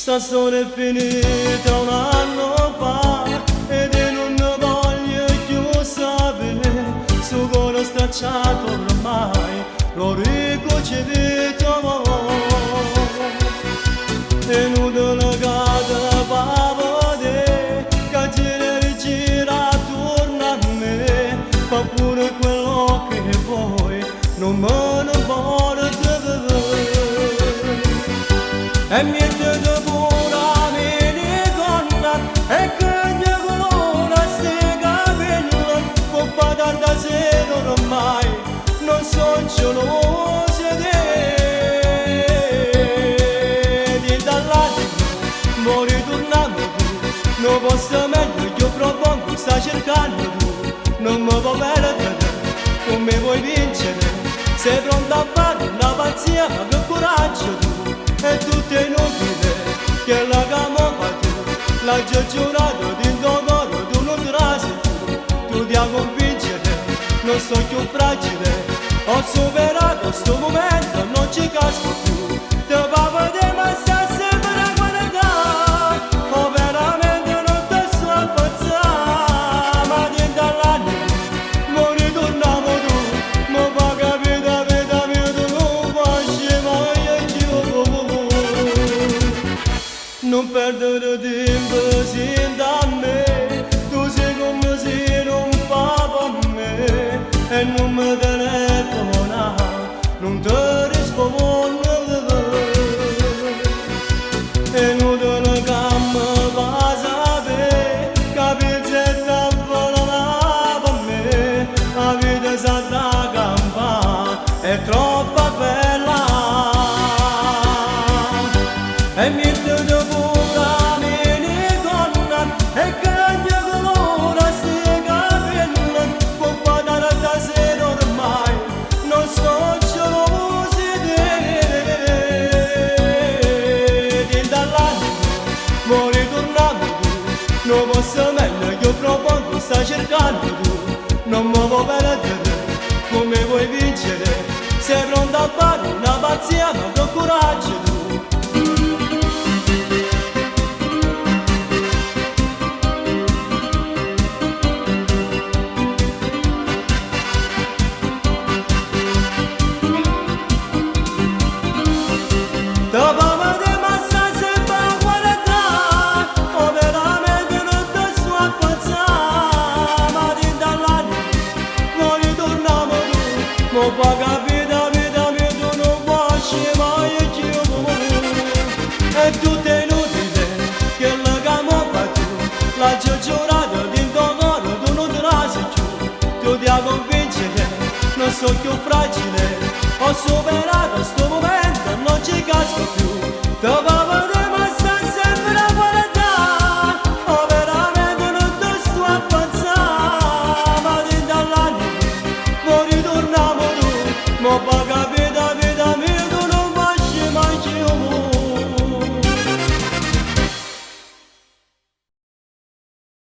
Sta storia è finita un anno fa ed io non ne voglio più sapere. Sto cuore stracciato ormai lo ricucito. E inutile che te fa vedere che gira e gira attorno a me, fa pure quello che vuoi, non me ne importa. E mettete pure la minigonna e che gli colora sti capelli, può fare tarda sera ormai, non so gelosa di dall'anima, mo ritorniamo tu, non posso meglio, io propongo, sta cercando tu, non mi può perdere, come vuoi vincere, sei pronta a fare una pazzia, ma che coraggio tu, è tutto inutile, che la chiamo tu, l'ha già giurato di cuore, tu non trasi più, tu ti convincere, non sono più fragile, ho superato sto momento, non ci casco più, te va a vedere ma sta sempre a guardare, o veramente non ti so ammazzare, ma dentro all'anima, mo ritorniamo tu, mo fa capire, vita mia, tu non facci mai più. Non perdere tempo senza me, tu sei come se non fa per me, e non mi telefona, non ti rispondo. E inutile che mi fa sapere, che pizzetta vola per me, la vita sa da campare, è troppo bella. E mettete pure la minigonna e che gli colora sti capelli, può fare tarda sera ormai, non so gelosi di dall'anima, mo ritorniamo tu, non posso meglio, io propongo, sta cercando tu, non mi può perdere, come vuoi vincere, sei pronta a fare una pazzia, ma che coraggio tu. Te va a vedere ma sta sempre a guardare, o veramente non ti so ammazzare, ma dentro all'anima, mo ritorniamo tu, mo fa capire, vita mia, tu non facci mai più. È tutto inutile che la chiamo tu, l'ha già giurato dentro cuore, tu non trasi più, tu ti convincere, non sono più fragile, ho